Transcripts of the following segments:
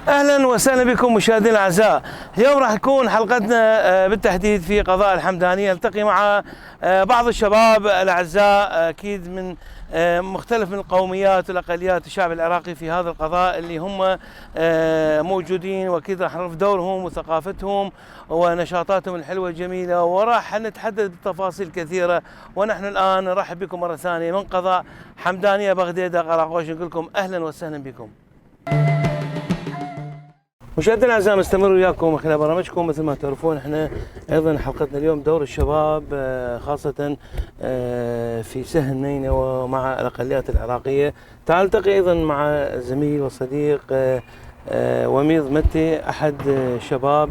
اهلا وسهلا بكم مشاهدينا الاعزاء. اليوم راح تكون حلقتنا بالتحديد في قضاء الحمدانيه. نلتقي مع بعض الشباب الاعزاء اكيد من مختلف من القوميات والاقليات الشعب العراقي في هذا القضاء اللي هم موجودين، واكيد راح نعرف دورهم وثقافتهم ونشاطاتهم الحلوه الجميله، وراح نتحدث بتفاصيل كثيره. ونحن الان نرحب بكم مره ثانيه من قضاء حمدانيه بغديده قراقوش. نقول لكم اهلا وسهلا بكم. مشاهدينا الاعزاء، نستمر وياكم من خلال برامجكم. مثل ما تعرفون احنا ايضا حلقتنا اليوم دور الشباب، خاصه في سهل نينوى مع الاقليات العراقيه. تعال نلتقي ايضا مع زميل وصديق وميض متي، احد شباب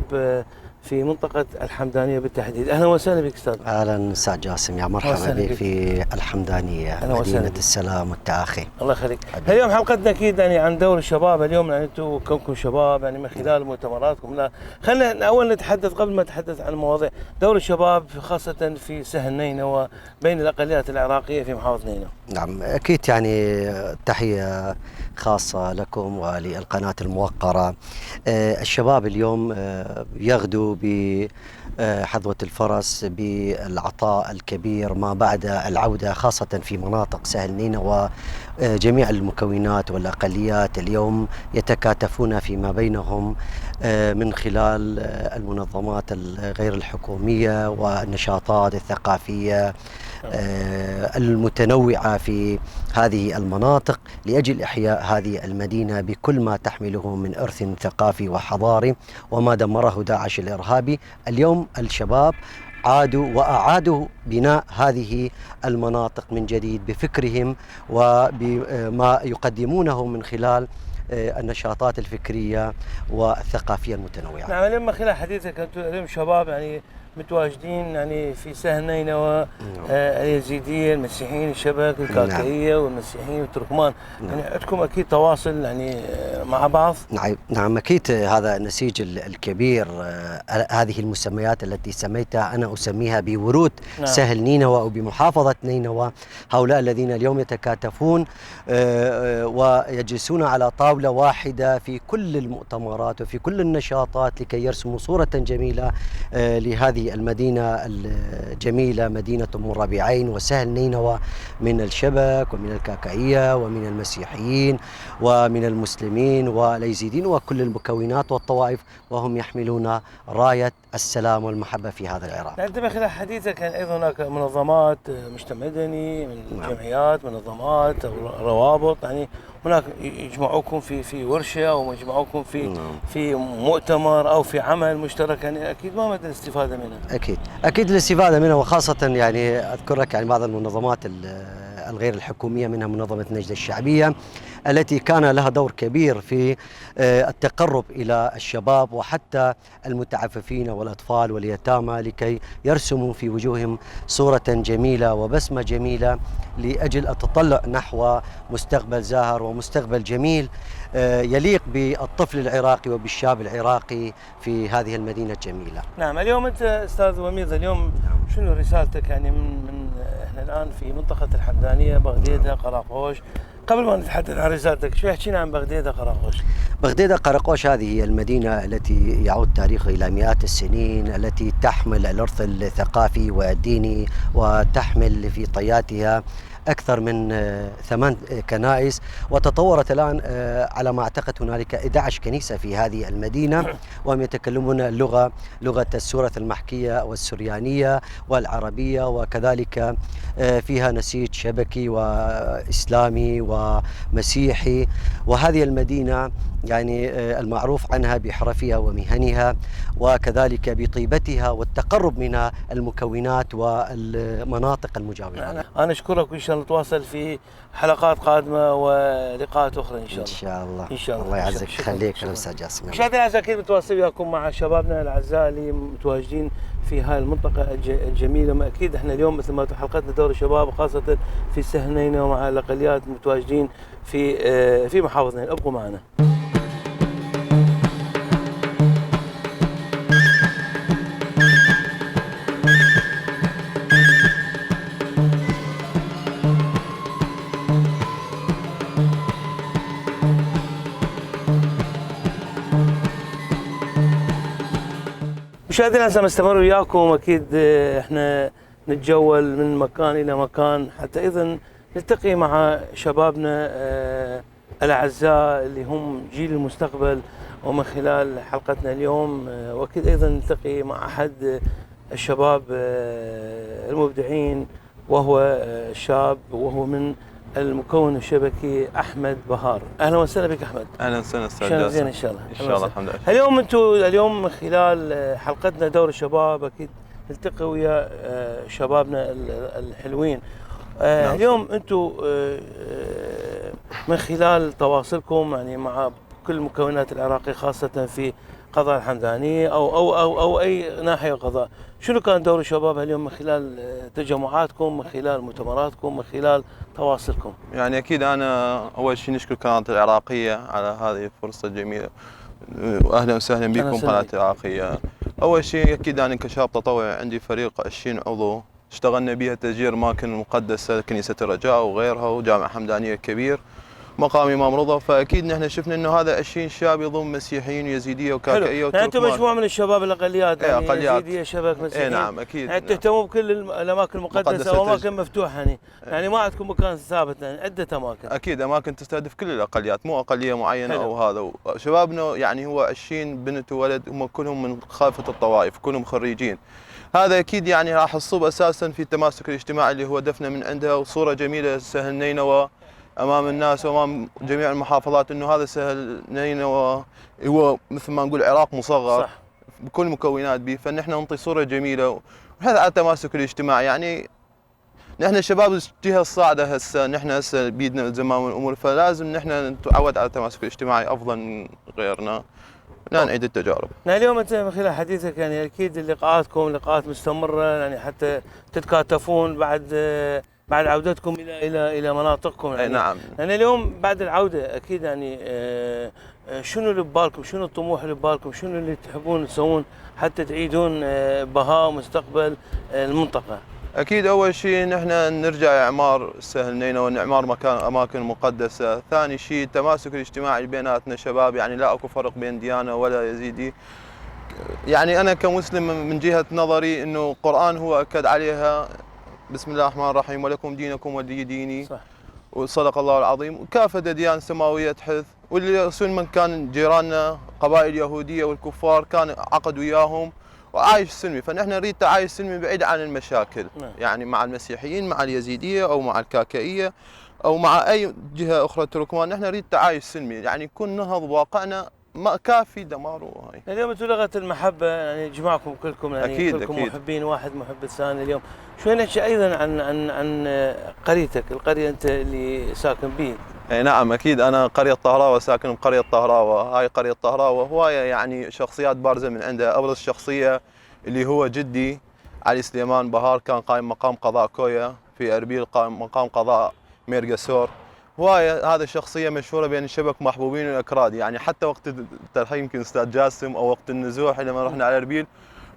في منطقة الحمدانية بالتحديد. أهلا وسهلا بك أستاذ. أهلا أستاذ جاسم، يا مرحبا بك في الحمدانية مدينة السلام والتآخي. الله يخليك. اليوم حلقتنا أكيد يعني عن دور الشباب. اليوم يعني أنتم كونكم شباب يعني من خلال مؤتمراتكم. لا خلينا أول نتحدث قبل ما نتحدث عن المواضيع، دور الشباب خاصة في سهل نينوى بين الأقليات العراقية في محافظة نينوى. نعم أكيد، يعني تحية خاصة لكم وللقناة الموقرة. الشباب اليوم يغدو بحظوة الفرس بالعطاء الكبير ما بعد العودة، خاصة في مناطق سهل نينوى. جميع المكونات والأقليات اليوم يتكاتفون فيما بينهم من خلال المنظمات الغير الحكومية والنشاطات الثقافية المتنوعة في هذه المناطق لأجل إحياء هذه المدينة بكل ما تحمله من إرث ثقافي وحضاري وما دمره داعش الإرهابي. اليوم الشباب عادوا وأعادوا بناء هذه المناطق من جديد بفكرهم وبما يقدمونه من خلال النشاطات الفكرية والثقافية المتنوعة. نعم، اليوم من خلال حديثك أنتم اليوم شباب يعني متواجدين يعني في سهل نينوى، اليزيدية، المسيحيين، الشبك، الكاكائية والمسيحيين والتركمان. يعني عندكم أكيد تواصل يعني مع بعض. نعم أكيد، هذا النسيج الكبير. هذه المسميات التي سميتها أنا أسميها بورود سهل نينوى أو بمحافظة نينوى. هؤلاء الذين اليوم يتكاتفون ويجلسون على طاولة واحدة في كل المؤتمرات وفي كل النشاطات لكي يرسموا صورة جميلة لهذه المدينة الجميلة، مدينة أم الربيعين وسهل نينوى، من الشبك ومن الكاكائية ومن المسيحيين ومن المسلمين واليزيدين وكل المكونات والطوائف، وهم يحملون راية السلام والمحبة في هذا العراق. أنت من خلال حديثك يعني أيضا هناك منظمات مجتمع مدني، من جمعيات، منظمات أو روابط، يعني هناك يجمعوكم في ورشة أو يجمعوكم في مؤتمر أو في عمل مشترك، يعني أكيد ما مدى الاستفادة منها؟ أكيد الاستفادة منها، وخاصة يعني أذكر لك يعني بعض المنظمات الغير الحكومية، منها منظمة نجدة الشعبية التي كان لها دور كبير في التقرب إلى الشباب وحتى المتعففين والأطفال واليتامى لكي يرسموا في وجوههم صورة جميلة وبسمة جميلة لأجل التطلع نحو مستقبل زاهر ومستقبل جميل يليق بالطفل العراقي وبالشاب العراقي في هذه المدينة الجميلة. نعم، اليوم أنت أستاذ وميض، اليوم شنو رسالتك يعني من احنا الآن في منطقة الحمدانية بغديده قراقوش؟ قبل ما نتحدث عن رسالتك شو يحكينا عن بغديده قراقوش؟ بغديده قراقوش هذه هي المدينة التي يعود تاريخها إلى مئات السنين، التي تحمل الإرث الثقافي والديني وتحمل في طياتها أكثر من 8 كنائس، وتطورت الآن على ما أعتقد هنالك 11 كنيسة في هذه المدينة، وهم يتكلمون لغة السورة المحكية والسريانية والعربية، وكذلك فيها نسيج شبكي وإسلامي ومسيحي. وهذه المدينة يعني المعروف عنها بحرفها ومهنها وكذلك بطيبتها والتقرب من المكونات والمناطق المجاورة. أنا أشكرك، وإن شاء الله نتواصل في حلقات قادمة ولقاءات أخرى إن شاء الله. إن شاء الله. إن شاء الله. الله يعزك، خليك أستاذ جاسم. مشاهدينا الأعزاء، أكيد متواصل وياكم مع شبابنا الأعزاء اللي متواجدين في هاي المنطقة الجميلة. أكيد احنا اليوم مثل ما حلقتنا دور الشباب خاصة في سهل نينوى ومع الأقليات متواجدين في محافظة نينوى. ابقوا معنا. مشاهدينا هسه مستمر وياكم. اكيد احنا نتجول من مكان الى مكان حتى ايضا نلتقي مع شبابنا الاعزاء اللي هم جيل المستقبل، ومن خلال حلقتنا اليوم واكيد ايضا نلتقي مع احد الشباب المبدعين، وهو شاب وهو من المكون الشبكي احمد بهار. اهلا وسهلا بك احمد. اهلا وسهلا استاذ جاسم. جاسم. زين ان شاء الله. ان شاء الله الحمد لله. اليوم اليوم من خلال حلقتنا دور الشباب اكيد نلتقي ويا شبابنا الحلوين. نعم. اليوم انتم من خلال تواصلكم يعني مع كل المكونات العراقيه خاصه في قضاء الحمدانيه او اي ناحيه قضاء، شنو كان دور الشباب اليوم من خلال تجمعاتكم، من خلال مؤتمراتكم، من خلال تواصلكم؟ يعني اكيد انا اول شيء نشكر قناه العراقيه على هذه الفرصه الجميله، واهلا وسهلا بكم قناه العراقيه. اول شيء اكيد انا كشاب تطوعي عندي فريق 20 عضو، اشتغلنا بها تسجيل اماكن المقدسه، كنيسه الرجاء وغيرها، وجامع حمدانيه الكبير، مقام امام رضا. فاكيد نحن شفنا انه هذا 20 شاب يضم مسيحيين ويزيديه وكاكائيه وتركمان. يعني انتم مجموعه من الشباب الاقليات، يعني اقليات يزيديه شباب مسيحيين. نعم اكيد. يعني تهتموا بكل الاماكن المقدسه واماكن مفتوحه، يعني ما عندكم مكان ثابت، يعني عده اماكن. اكيد اماكن تستهدف كل الاقليات، مو اقليه معينه. حلو. او هذا شبابنا يعني هو 20 بنت وولد، هم كلهم من خافه الطوائف، كلهم خريجين. هذا اكيد يعني راح يصب اساسا في التماسك الاجتماعي اللي هو دفنا من عندها، وصوره جميله سهل نينوى امام الناس وامام جميع المحافظات انه هذا سهل نينوى هو مثل ما نقول عراق مصغر. صح. بكل مكونات به، فنحن نعطي صوره جميله ونحث على التماسك الاجتماعي. يعني نحن شباب الجهه الصاعده هسه، نحن هسه بيدنا الزمان والامور، فلازم نحن نتعود على التماسك الاجتماعي افضل من غيرنا، لا نعيد التجارب. اليوم انت من خلال حديثك يعني اكيد لقاءاتكم لقاءات مستمره، يعني حتى تتكاتفون بعد عودتكم الى مناطقكم. يعني نعم. يعني اليوم بعد العوده اكيد يعني شنو اللي ببالكم، شنو الطموح اللي ببالكم، شنو اللي تحبون تسوون حتى تعيدون بهاء ومستقبل المنطقه؟ اكيد اول شيء نحن نرجع اعمار سهل نينوى ونعمار اماكن مقدسه، ثاني شيء التماسك الاجتماعي بيناتنا شباب، يعني لا اكو فرق بين ديانه ولا يزيدي. يعني انا كمسلم من جهه نظري انه القران هو اكد عليها بسم الله الرحمن الرحيم ولكم دينكم ولي ديني. صح. وصدق الله العظيم. وكافه ديان سماويه تحث، واللي يصير من كان جيراننا قبائل يهوديه والكفار كان عقد وياهم وعايش سلمي، فنحن نريد تعايش سلمي بعيد عن المشاكل. يعني مع المسيحيين، مع اليزيديه او مع الكاكائيه او مع اي جهه اخرى تركمان، نحن نريد تعايش سلمي، يعني يكون نهض بواقعنا ما كافي دمار. وهاي اليوم انتم لغه المحبه يعني جمعكم كلكم، يعني أكيد كلكم أكيد. محبين، واحد محب الثاني. اليوم شوي نحكي ايضا عن قريتك، القريه انت اللي ساكن به. اي نعم اكيد، انا قريه طهراوه، ساكن بقريه طهراوه. هاي قريه طهراوه هوايه يعني شخصيات بارزه من عندها. ابرز شخصيه اللي هو جدي علي سليمان بهار، كان قائم مقام قضاء كويا في اربيل، قائم مقام قضاء ميرقسور. هوايه هذا شخصيه مشهوره بين الشبك، محبوبين والاكراد. يعني حتى وقت الترحيب يمكن استاذ جاسم او وقت النزوح لما رحنا على اربيل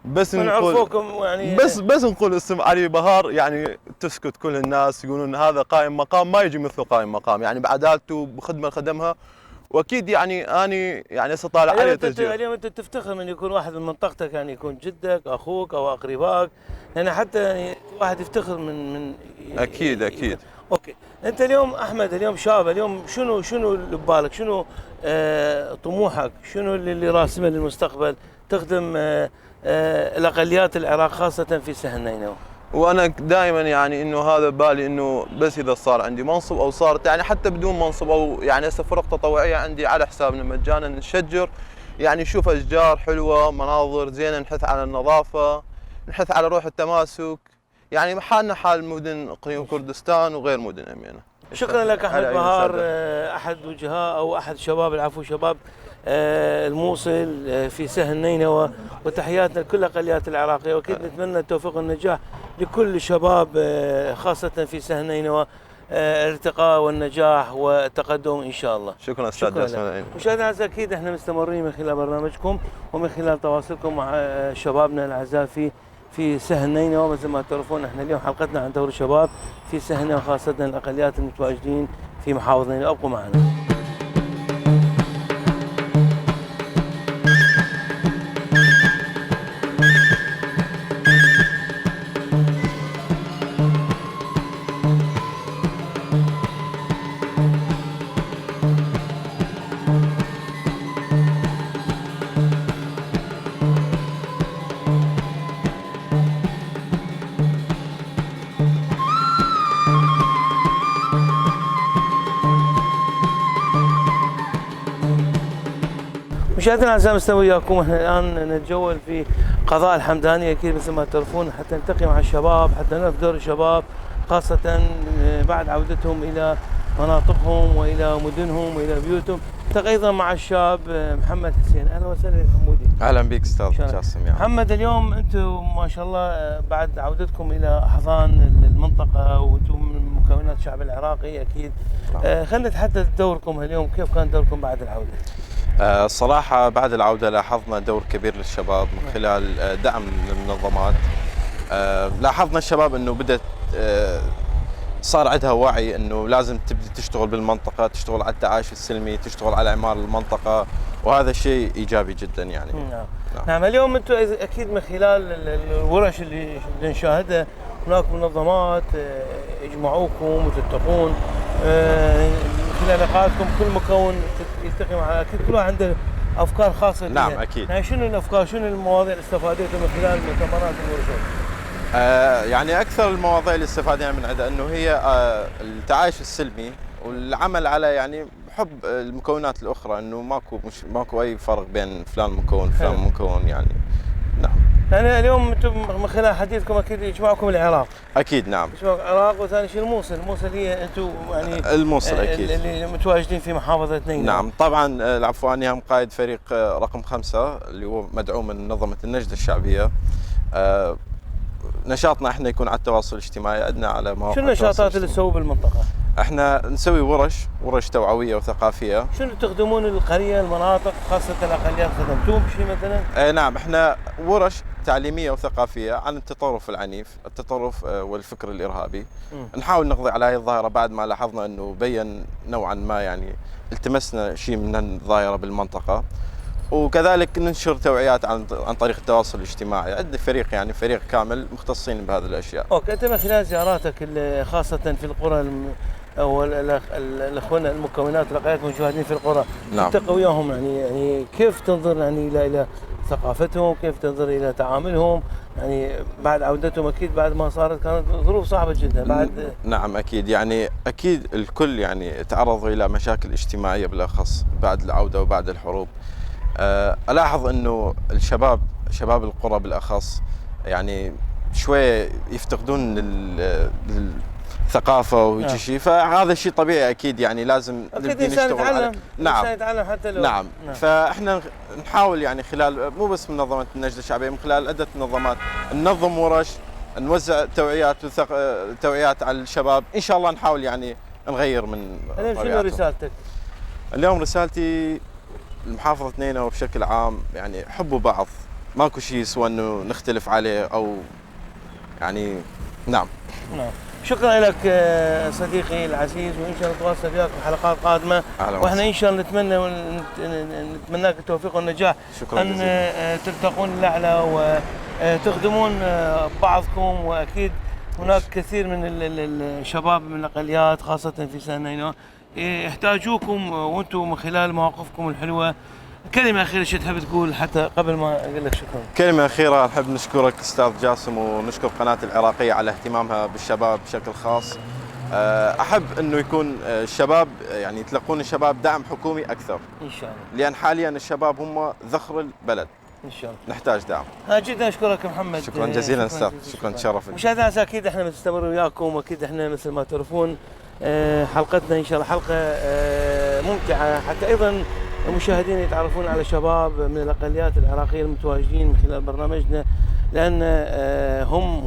بس نقول يعني بس نقول اسم علي بهار، يعني تسكت كل الناس، يقولون هذا قائم مقام ما يجي مثل قائم مقام، يعني بعدالته بخدمه خدمها. واكيد يعني اني يعني هسه طالع عليه تسجيل. اليوم انت تفتخر من يكون واحد من منطقتك، يعني يكون جدك اخوك او اقربائك، يعني حتى يعني واحد يفتخر من اكيد. اوكي، انت اليوم احمد، اليوم شاب، اليوم شنو اللي ببالك، شنو طموحك، شنو اللي راسمه للمستقبل تخدم الاقليات العراق خاصه في سهل نينوى؟ وانا دائما يعني انه هذا بالي، انه بس اذا صار عندي منصب او صارت يعني حتى بدون منصب، او يعني هسه فرق تطوعيه عندي على حسابنا مجانا نشجر، يعني نشوف اشجار حلوه، مناظر زينه، نحث على النظافه، نحث على روح التماسك، يعني حالنا حال مدن اقليم كردستان وغير مدن امينه. شكرا لك احمد بهار، احد وجهاء او احد شباب الموصل في سهل نينوى، وتحياتنا لكل الاقليات العراقيه، واكيد نتمنى التوفيق والنجاح لكل الشباب خاصه في سهل نينوى، الارتقاء والنجاح والتقدم ان شاء الله. شكرا استاذ جاسم. مشاهدينا الاعزاء، اكيد احنا مستمرين من خلال برنامجكم ومن خلال تواصلكم مع شبابنا الاعزاء في سهل نينوى. مثل ما تعرفون احنا اليوم حلقتنا عن دور الشباب في سهل نينوى، خاصه الاقليات المتواجدين في محافظه نينوى. ابقوا معنا. مشاهدينا الاعزاء مستمر وياكم، احنا الان نتجول في قضاء الحمدانيه اكيد مثل ما تعرفون، حتى نلتقي مع الشباب، حتى نعرف دور الشباب خاصه بعد عودتهم الى مناطقهم والى مدنهم والى بيوتهم. نلتقي ايضا مع الشاب محمد حسين. اهلا وسهلا يا حمودي. اهلا بك استاذ جاسم. يعني محمد، اليوم انتم ما شاء الله بعد عودتكم الى احضان المنطقه وانتم من مكونات الشعب العراقي اكيد، خلينا نتحدث دوركم اليوم، كيف كان دوركم بعد العوده؟ الصراحه بعد العوده لاحظنا دور كبير للشباب من خلال دعم المنظمات. لاحظنا الشباب انه بدت صار عندها وعي انه لازم تبدي تشتغل بالمنطقه، تشتغل على التعايش السلمي، تشتغل على اعمار المنطقه، وهذا شيء ايجابي جدا يعني. نعم. اليوم انتم اكيد من خلال الورش اللي نشاهدها هناك منظمات يجمعوكم وتتقون من خلال لقاءاتكم، كل مكون يلتقي مع اكيد كل واحد عنده افكار خاصه. نعم اكيد. يعني شنو الافكار، شنو المواضيع اللي استفادتوا من خلال المؤتمرات والورشات؟ يعني اكثر المواضيع اللي استفادنا من عندها انه هي التعايش السلمي والعمل على يعني حب المكونات الاخرى، انه ماكو اي فرق بين فلان مكون فلان مكون يعني. نعم. يعني اليوم انتم من خلال حديثكم اكيد يجمعكم العراق. اكيد نعم. يجمعكم العراق، وثاني شيء الموصل هي انتم يعني الموصل اكيد اللي متواجدين في محافظه نينوى. نعم طبعا. العفو، اني هم قائد فريق رقم 5 اللي هو مدعوم من منظمه النجدة الشعبيه. نشاطنا احنا يكون على التواصل الاجتماعي، عندنا على مواقع. شنو النشاطات اللي تسووا بالمنطقه؟ احنا نسوي ورش توعويه وثقافيه. شنو تخدمون القريه المناطق خاصه الاقليات؟ خدمتوهم بشيء مثلا؟ نعم، احنا ورش تعليميه وثقافيه عن التطرف العنيف، التطرف والفكر الارهابي. نحاول نقضي على هذه الظاهره بعد ما لاحظنا انه بين نوعا ما يعني التمسنا شيء من الظاهره بالمنطقه. وكذلك ننشر توعيات عن طريق التواصل الاجتماعي. عندنا فريق يعني فريق كامل مختصين بهذه الاشياء. اوكي، انت من خلال زياراتك خاصه في القرى او الاخوان المكونات الاقليات المشاهدين في القرى، نعم، تلتقي وياهم يعني كيف تنظر يعني الى ثقافتهم، كيف تنظر الى تعاملهم يعني بعد عودتهم؟ اكيد بعد ما صارت كانت ظروف صعبه جدا بعد. نعم اكيد، يعني اكيد الكل يعني تعرضوا الى مشاكل اجتماعيه بالاخص بعد العوده وبعد الحروب. الاحظ انه شباب القرى بالاخص يعني شويه يفتقدون الثقافه وهيك شيء، فهذا الشيء طبيعي اكيد يعني لازم اكيد الانسان يتعلم. نعم، الانسان يتعلم حتى لو. نعم. فاحنا نحاول يعني خلال مو بس منظمه النجدة الشعبيه، من خلال عده منظمات ننظم ورش، نوزع توعيات على الشباب. ان شاء الله نحاول يعني نغير من طريقتهم. شنو رسالتك؟ اليوم رسالتي لمحافظة نينوى بشكل عام يعني حبوا بعض، ماكو شيء سوى انه نختلف عليه او يعني. نعم. شكرا لك صديقي العزيز، وان شاء الله نتواصل وياك في حلقات قادمه، واحنا ان شاء الله نتمنى لك التوفيق والنجاح. شكرا ان جزيلا. ترتقون الاعلى وتخدمون بعضكم، واكيد هناك كثير من الشباب من الاقليات خاصه في سان نينوى يحتاجوكم، وانتم من خلال مواقفكم الحلوه. كلمه اخيره شو تحب تقول حتى قبل ما اقول لك شكرا؟ كلمه اخيره، نحب نشكرك استاذ جاسم ونشكر قناه العراقيه على اهتمامها بالشباب بشكل خاص. احب انه يكون الشباب يعني يتلقون الشباب دعم حكومي اكثر ان شاء الله، لان حاليا الشباب هم ذخر البلد. ان شاء الله نحتاج دعم. جدا اشكرك محمد. شكرا جزيلا استاذ، شكرا تشرفت. مشاهدينا اكيد احنا بنستمر وياكم، واكيد احنا مثل ما تعرفون حلقتنا ان شاء الله حلقه ممتعه، حتى ايضا المشاهدين يتعرفون على شباب من الاقليات العراقيه المتواجدين من خلال برنامجنا، لان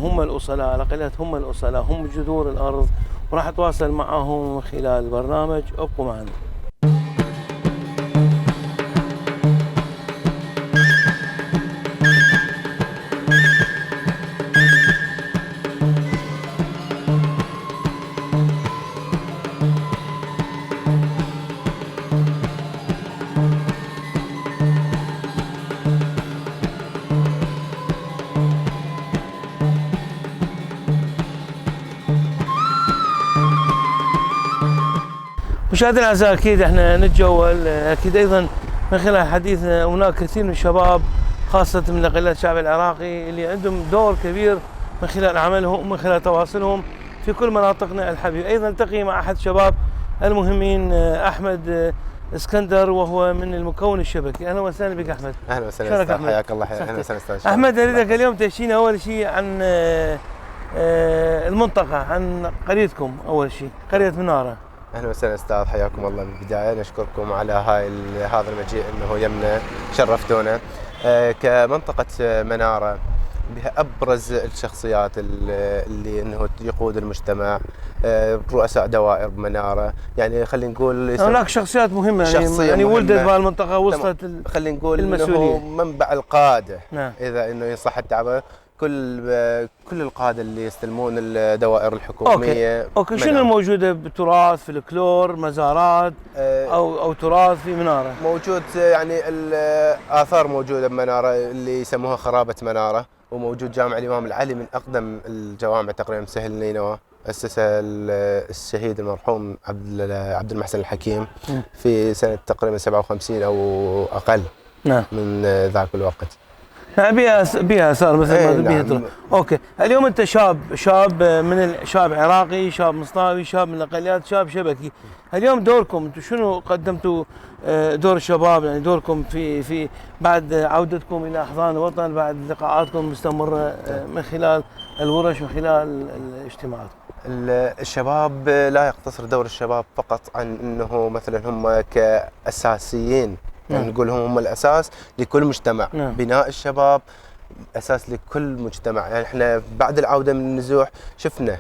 هم الاصلاء، الاقليات هم الاصلاء، هم جذور الارض، وراح اتواصل معهم من خلال البرنامج. ابقوا معنا. مشاهدينا الاعزاء، اكيد احنا نتجول، اكيد ايضا من خلال حديثنا هناك كثير من الشباب خاصه من اقليات الشعب العراقي اللي عندهم دور كبير من خلال عملهم ومن خلال تواصلهم في كل مناطقنا الحبيبه. ايضا نلتقي مع احد الشباب المهمين، احمد اسكندر وهو من المكون الشبكي. اهلا وسهلا بك احمد. اهلا وسهلا شلونك استاذ، أحمد؟ حياك الله. اهلا وسهلا استاذ. احمد اريدك اليوم تحكينا اول شيء عن المنطقه، عن قريتكم. اول شيء قريه مناره. اهلا وسهلا استاذ، حياكم الله. من البدايه نشكركم على هذا المجيء، انه يمنا شرفتونا. كمنطقه مناره بها ابرز الشخصيات اللي انه يقود المجتمع، رؤساء دوائر بمناره، يعني خلينا نقول هناك شخصيات مهمه، يعني مهمة. ولدت بهالمنطقه، وصلت خلينا نقول المسؤوليه، انه منبع القاده. نعم. اذا انه يصح التعبير، كل القاده اللي يستلمون الدوائر الحكوميه. اوكي شنو الموجوده بتراث، فلكلور، مزارات او تراث في مناره؟ موجود يعني الاثار موجوده بمناره اللي يسموها خرابه مناره، وموجود جامع الامام العلي من اقدم الجوامع تقريبا بسهل نينوى، اسسه الشهيد المرحوم عبد المحسن الحكيم في سنه تقريبا 57 او اقل. نعم. من ذاك الوقت. بيها اثار مثل ما بيها نعم. اوكي، اليوم انت شاب من شاب عراقي، شاب مصطاوي، شاب من الاقليات، شاب شبكي. اليوم دوركم انتم شنو قدمتوا؟ دور الشباب، يعني دوركم في بعد عودتكم الى احضان الوطن، بعد لقاءاتكم المستمره من خلال الورش ومن خلال الاجتماعات. الشباب لا يقتصر دور الشباب فقط عن انه مثلا هم كاساسيين، يعني نقول هم الاساس لكل مجتمع. نعم. بناء الشباب اساس لكل مجتمع. يعني احنا بعد العوده من النزوح شفنا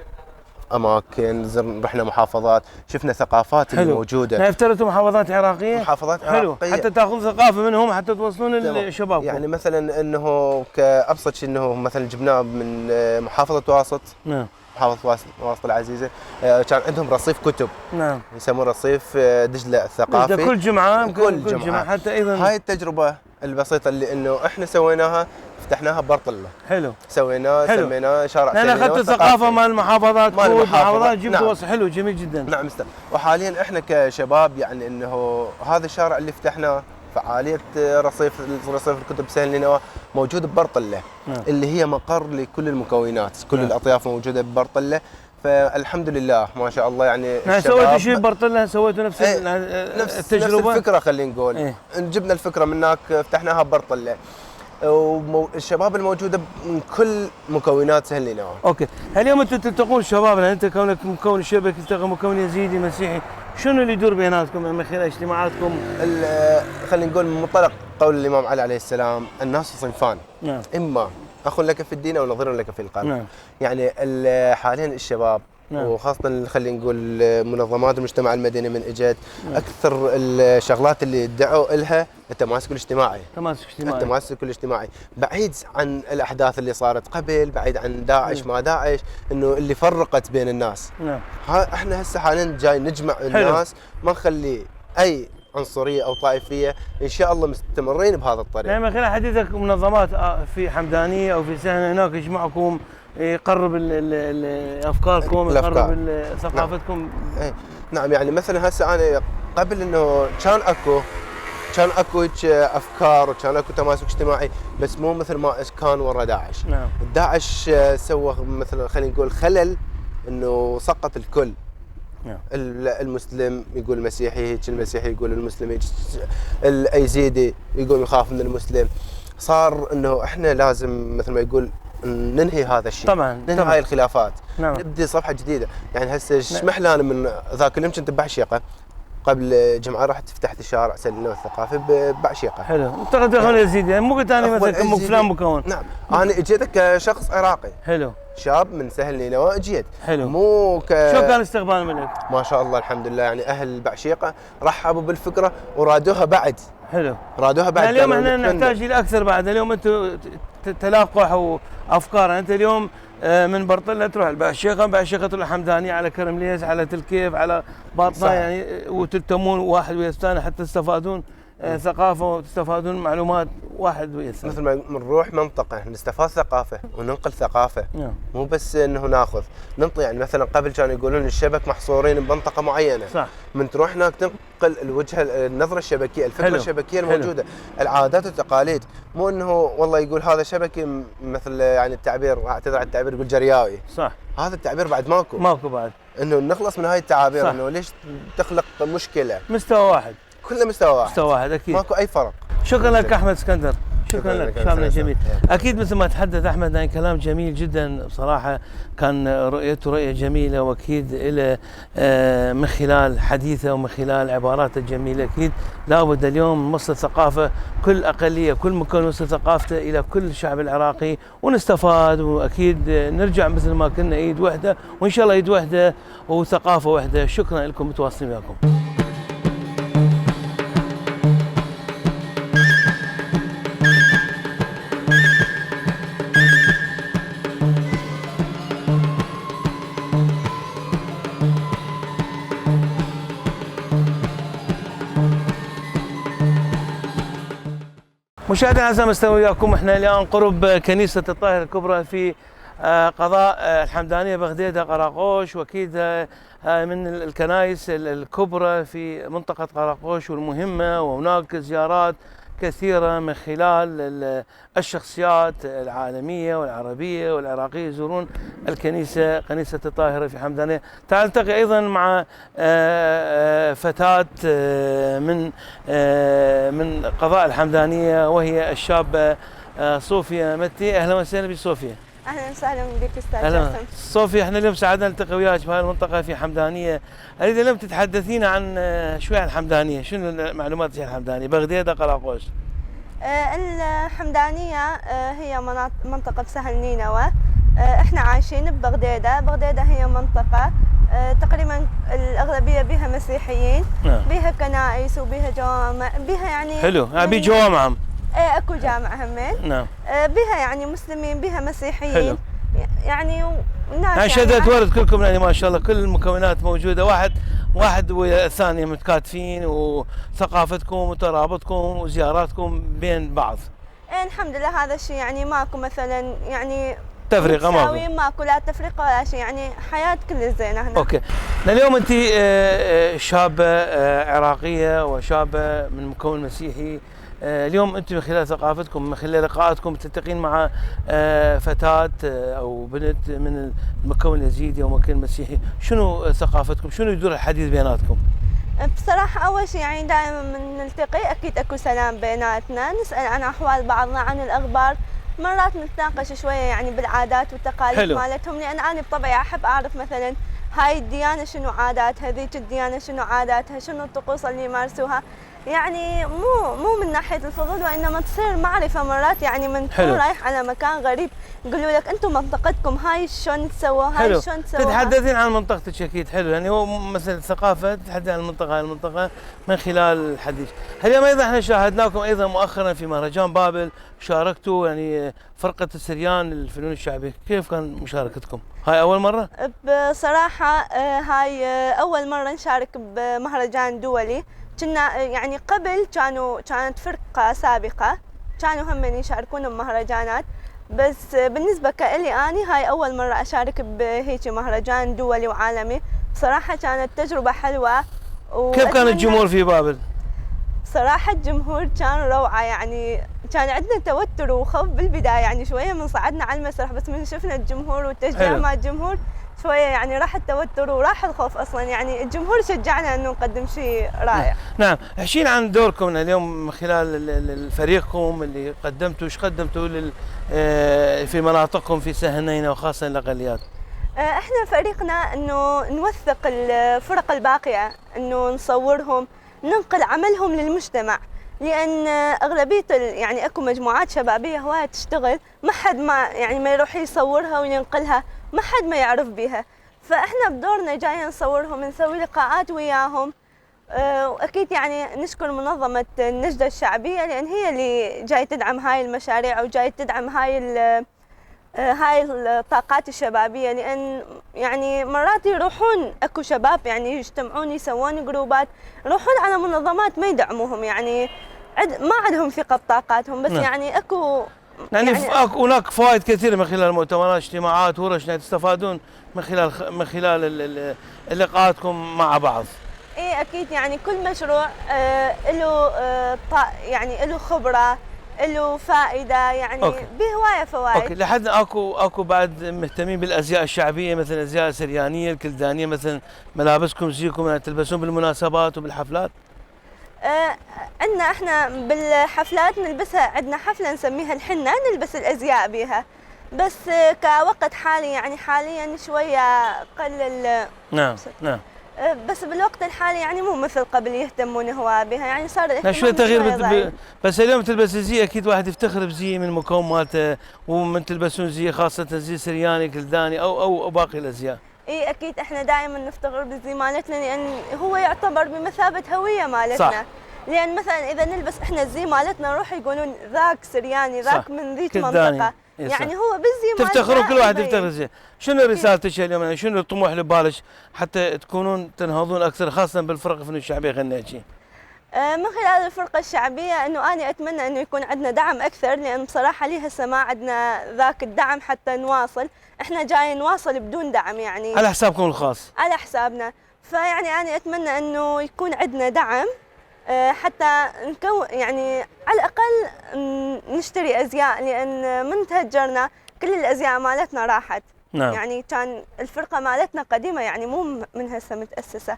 اماكن، رحنا محافظات، شفنا ثقافات اللي موجوده. يعني افترضتوا محافظات عراقيه؟ محافظات حلو، عراقيه حتى تاخذ ثقافه منهم حتى توصلون لشبابكم. يعني مثلا انه كابسط شيء، انه مثلا جبناه من محافظه واسط. نعم. محافظه واسط العزيزه، كان عندهم رصيف كتب. نعم. يسمونه رصيف دجله الثقافي. كل جمعه حتى ايضا. هاي التجربه البسيطه اللي انه احنا سويناها، فتحناها ببرطله. حلو. سميناه شارع انا اخذت الثقافه مال المحافظات، مال المحافظات جبت نعم. وصف حلو جميل جدا. نعم وحاليا احنا كشباب يعني انه هذا الشارع اللي فتحناه فعاليه رصيف الكتب سهل نينوى موجود ببرطله. نعم. اللي هي مقر لكل المكونات، كل نعم. الاطياف موجوده ببرطله. فالحمد لله ما شاء الله. يعني سويتوا شيء ببرطله، سويتوا نفس التجربه؟ نفس الفكره خلينا نقول. جبنا الفكره من هناك فتحناها ببرطله. الشباب الموجوده من كل مكونات سهل نينوى. اوكي، اليوم انتم تلتقون الشباب، انت كونك مكون شبكي تلتقي مكون يزيدي مسيحي، شنو اللي يدور بيناتكم من خلال اجتماعاتكم؟ خلينا نقول من منطلق قول الامام علي عليه السلام: الناس صنفان. نعم. اما اخ لك في الدين او نظير لك في القلب. نعم. يعني حاليا الشباب، نعم. وخاصه خلينا نقول منظمات المجتمع المدني من اجت. نعم. اكثر الشغلات اللي دعوا لها التماسك الاجتماعي. التماسك الاجتماعي بعيد عن الاحداث اللي صارت قبل، بعيد عن داعش. نعم. ما داعش انه اللي فرقت بين الناس. نعم. احنا هسه حاليا جاي نجمع الناس، ما نخلي اي عنصريه او طائفيه. ان شاء الله مستمرين بهذا الطريق. يعني من خلال حديثك منظمات في حمدانيه او في سهل هناك يجمعكم، يقرب افكاركم، يقرب ثقافتكم. نعم. يعني مثلا هسه انا قبل انه كان اكو افكار وكان اكو تماسك اجتماعي، بس مو مثل ما كان ورا داعش. نعم. داعش سوى مثلا خلينا نقول خلل، انه سقط الكل. نعم. المسلم يقول المسيحي هيك، المسيحي يقول المسلم هيك، الايزيدي يقول يخاف من المسلم. صار انه احنا لازم مثل ما يقول ننهي هذا الشيء. طبعا. ننهي هاي الخلافات. نعم. نبدي صفحه جديده. يعني هسه شمحلان من ذاك اليوم كنت ببعشيقه، قبل جمعه رحت فتحت الشارع سلنا الثقافي ببعشيقه. حلو. انت هون يزيد، يعني مو قلت انا مثلا فلان مكون. نعم. انا اجيت كشخص عراقي. حلو. شاب من سهل نينوى اجيت. حلو. شو كان استقبال منك؟ ما شاء الله الحمد لله. يعني اهل بعشيقه رحبوا بالفكره ورادوها بعد. حلو. رادوها بعد. يعني اليوم احنا نحتاج الى اكثر بعد. اليوم انتم تلاقوا افكار. انت اليوم من برطله تروح بعشيقه تروح حمدانيه، على كرمليز، على تلكيف، على باطنه، يعني وتلتمون واحد ويا الثاني حتى تستفادون ثقافه وتستفادون معلومات واحد ويا الثاني. مثل ما نروح منطقه نستفاد ثقافه وننقل ثقافه. نعم. مو بس انه ناخذ ننطي. يعني مثلا قبل كانوا يقولون الشبك محصورين بمنطقه معينه. صح. من تروح هناك تنقل النظره الشبكيه، الفكره حلو. الشبكيه الموجوده. العادات والتقاليد. مو انه والله يقول هذا شبكي، مثل يعني التعبير، اعتذر عن التعبير، يقول جرياوي. صح. هذا التعبير بعد ماكو بعد. انه نخلص من هاي التعابير. انه ليش تخلق مشكله؟ مستوى واحد. كله مستوى واحد، مستوى واحد اكيد، ماكو اي فرق. شكرا لك احمد اسكندر، شكرا لك، شبابنا الجميل. شكراً. اكيد مثل ما تحدث احمد عن كلام جميل جدا بصراحه، كان رؤيته رؤيه جميله، واكيد له من خلال حديثه ومن خلال عباراته الجميله اكيد لابد اليوم نوصل ثقافه كل اقليه، كل مكان نوصل ثقافته الى كل الشعب العراقي ونستفاد، واكيد نرجع مثل ما كنا ايد وحده، وان شاء الله ايد وحده وثقافه وحده. شكرا لكم، متواصلين وياكم. مشاهدينا الاعزاء، مستوى وياكم احنا الان قرب كنيسه الطاهره الكبرى في قضاء الحمدانيه بغديده قراقوش، واكيد من الكنائس الكبرى في منطقه قراقوش والمهمه، وهناك زيارات كثيره من خلال الشخصيات العالمية والعربية والعراقية يزورون كنيسة الطاهرة في حمدانية. تعال نلتقي أيضا مع فتاة من قضاء الحمدانية، وهي الشابة صوفيا متي. أهلا وسهلا بصوفيا. اهلا وسهلا بك استاذ أهلا جاسم. صوفيا، احنا اليوم سعدنا نلتقي وياك في هذه المنطقة في حمدانية. اريد اليوم تتحدثين عن شوي عن الحمدانية، شنو المعلومات عن الحمدانية بغديده قراقوش؟ الحمدانية هي منطقة بسهل نينوى. احنا عايشين ببغديده. بغديده هي منطقة تقريبا الأغلبية بها مسيحيين، بها كنائس وبها جوامع، بها يعني حلو، بي جوامع. ايه اكو جامع همين. نعم. بها يعني مسلمين، بها مسيحيين. حلو. يعني الناس يعني شهادات ورد كلكم، يعني ما شاء الله كل المكونات موجوده، واحد والثانيه متكاتفين، وثقافتكم وترابطكم وزياراتكم بين بعض. إيه الحمد لله، هذا الشيء يعني ماكو مثلا يعني تفرقه ماكو لا تفرقه ولا شيء، يعني حياه كل زينه هنا. اوكي. اليوم انت شابه عراقيه وشابه من مكون مسيحي. اليوم انتم من خلال ثقافتكم، من خلال لقاءاتكم، تلتقين مع فتاة او بنت من المكون اليزيدي او مكون مسيحي، شنو ثقافتكم؟ شنو يدور الحديث بيناتكم؟ بصراحة أول شيء يعني دائما من نلتقي أكيد أكو سلام بيناتنا، نسأل عن أحوال بعضنا، عن الأخبار، مرات نتناقش شوية يعني بالعادات والتقاليد مالتهم، لأن أنا بطبعي أحب أعرف مثلا هاي الديانة شنو عاداتها، ذيك الديانة شنو عاداتها، شنو الطقوس اللي يمارسوها، يعني مو من ناحية الفضول، وإنما تصير معرفة مرات، يعني من تكون رايح على مكان غريب يقولوا لك أنتم منطقتكم هاي شلون تسووها، هاي شلون تسووها. تتحدثين عن منطقتك أكيد. حلو، يعني هو مثلا الثقافة تتحدث عن المنطقة من خلال الحديث. اليوم أيضا احنا شاهدناكم أيضا مؤخرا في مهرجان بابل، شاركتوا يعني فرقة السريان للفنون الشعبية، كيف كان مشاركتكم؟ هاي أول مرة؟ بصراحة هاي أول مرة نشارك بمهرجان دولي. كنا يعني قبل كانت فرقة سابقة كانوا هم يشاركون بمهرجانات، بس بالنسبة كإلي أني هاي أول مرة أشارك بهيك مهرجان دولي وعالمي. بصراحة كانت تجربة حلوة. كيف كان الجمهور في بابل؟ صراحة الجمهور كان روعة، يعني كان عندنا توتر وخوف بالبداية، يعني شوية من صعدنا على المسرح، بس من شفنا الجمهور والتشجيع مع الجمهور شوية يعني راح التوتر وراح الخوف أصلا، يعني الجمهور شجعنا أنه نقدم شيء رائع. نعم. احكينا عن دوركم اليوم من خلال فريقكم اللي قدمتوا، ايش قدمتوا في مناطقكم في سهل وخاصة الأقليات؟ احنا فريقنا أنه نوثق الفرق الباقية، أنه نصورهم، ننقل عملهم للمجتمع، لأن أغلبية يعني أكو مجموعات شبابية هواية تشتغل، ما حد ما يروح يصورها وينقلها، ما حد ما يعرف بها، فإحنا بدورنا جايين نصورهم، نسوي لقاءات وياهم. وأكيد يعني نشكر منظمة النجدة الشعبية، لأن هي اللي جاي تدعم هاي المشاريع وجاي تدعم هاي الطاقات الشبابية، لأن يعني مرات يروحون أكو شباب يعني يجتمعون يسوون جروبات، يروحون على منظمات ما يدعموهم، يعني ما عندهم ثقة بطاقاتهم، بس يعني أكو يعني هناك فوائد كثيرة من خلال المؤتمرات، اجتماعات، ورش، تستفادون من خلال لقاءاتكم مع بعض. ايه اكيد، يعني كل مشروع له يعني له خبرة، له فائدة، يعني بهواية فوائد. اوكي. لحد اكو بعد مهتمين بالازياء الشعبية، مثل الازياء السريانية الكلدانية، مثلا ملابسكم زيكم تلبسون بالمناسبات وبالحفلات؟ عندنا احنا بالحفلات نلبسها، عندنا حفلة نسميها الحنة نلبس الأزياء بها، بس كوقت حالي يعني حاليا شوية قل نعم نعم. بس بالوقت الحالي يعني مو مثل قبل يهتمون هو بها، يعني صار الاهتمام شوية تغيير ضعيف. بس اليوم تلبس زي اكيد واحد يفتخر بزي من المكون مالته، ومن تلبسون زي خاصة زي سرياني كلداني او باقي الازياء. اي اكيد احنا دائما نفتخر بالزي مالتنا، لان هو يعتبر بمثابة هوية مالتنا. صح. لان مثلا اذا نلبس احنا الزي مالتنا نروح يقولون ذاك سرياني، ذاك من ذيك كلداني. منطقة. إيه يعني هو بالزي مالتنا تفتخروا كل واحد يبين. يفتخر زي. شنو رسالتك اليوم؟ يعني شنو الطموح اللي ببالك حتى تكونون تنهضون اكثر خاصة بالفرق الفنون الشعبية؟ خلينا نحكي. من خلال الفرقة الشعبية انه انا اتمنى انه يكون عندنا دعم اكثر، لان بصراحة لي هسه ما عندنا ذاك الدعم حتى نواصل، احنا جاي نواصل بدون دعم يعني على حسابكم الخاص. على حسابنا. فيعني انا اتمنى انه يكون عندنا دعم حتى نكون يعني على الاقل نشتري ازياء، لان من تهجرنا كل الازياء مالتنا راحت. نعم. يعني كان الفرقة مالتنا قديمة، يعني مو من هسه متأسسة،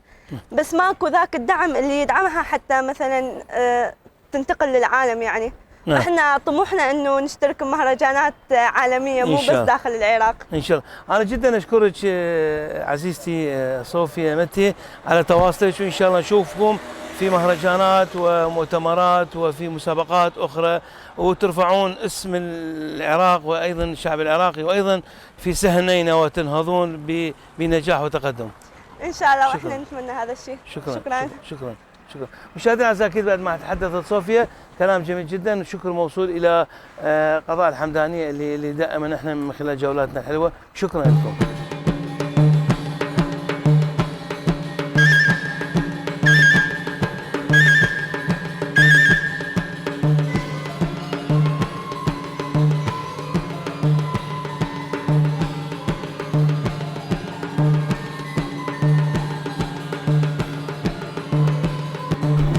بس ماكو ذاك الدعم اللي يدعمها حتى مثلا تنتقل للعالم يعني. نعم. احنا طموحنا انه نشترك بمهرجانات عالمية مو بس داخل العراق. ان شاء الله. انا جدا اشكرك عزيزتي صوفيا متي على تواصلك، وان شاء الله نشوفكم في مهرجانات ومؤتمرات وفي مسابقات اخرى، وترفعون اسم العراق وايضا الشعب العراقي وايضا في سهنينة وتنهضون بنجاح وتقدم. ان شاء الله. شكراً. واحنا نتمنى هذا الشيء. شكرا شكرا. شكرا شكرا. مشاهدينا الاعزاء، اكيد بعد ما تحدثت صوفيا كلام جميل جدا، شكر موصول الى قضاء الحمدانيه اللي دائما احنا من خلال جولاتنا الحلوه. شكرا لكم.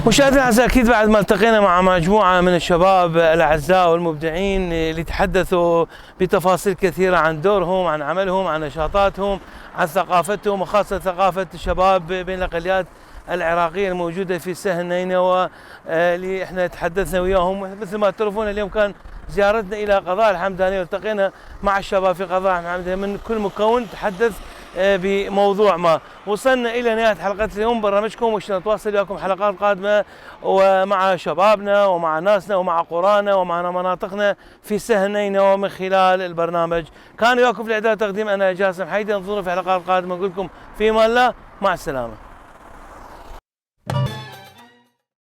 مشاهدينا الاعزاء، اكيد بعد ما التقينا مع مجموعه من الشباب الاعزاء والمبدعين اللي تحدثوا بتفاصيل كثيره عن دورهم، عن عملهم، عن نشاطاتهم، عن ثقافتهم، وخاصه ثقافه الشباب بين الاقليات العراقيه الموجوده في سهنينة، واللي احنا تحدثنا وياهم. مثل ما تعرفون اليوم كان زيارتنا الى قضاء الحمدانيه، والتقينا مع الشباب في قضاء الحمدانيه من كل مكون تحدث بموضوع ما. وصلنا الى نهايه حلقه اليوم برنامجكم، ونتواصل وياكم حلقات قادمه ومع شبابنا ومع ناسنا ومع قرانا ومع مناطقنا في سهنينة، ومن خلال البرنامج كان وياكم في الاعداد والتقديم انا جاسم حيدي. انظرونا في حلقات قادمه، نقول لكم في امان الله، مع السلامه.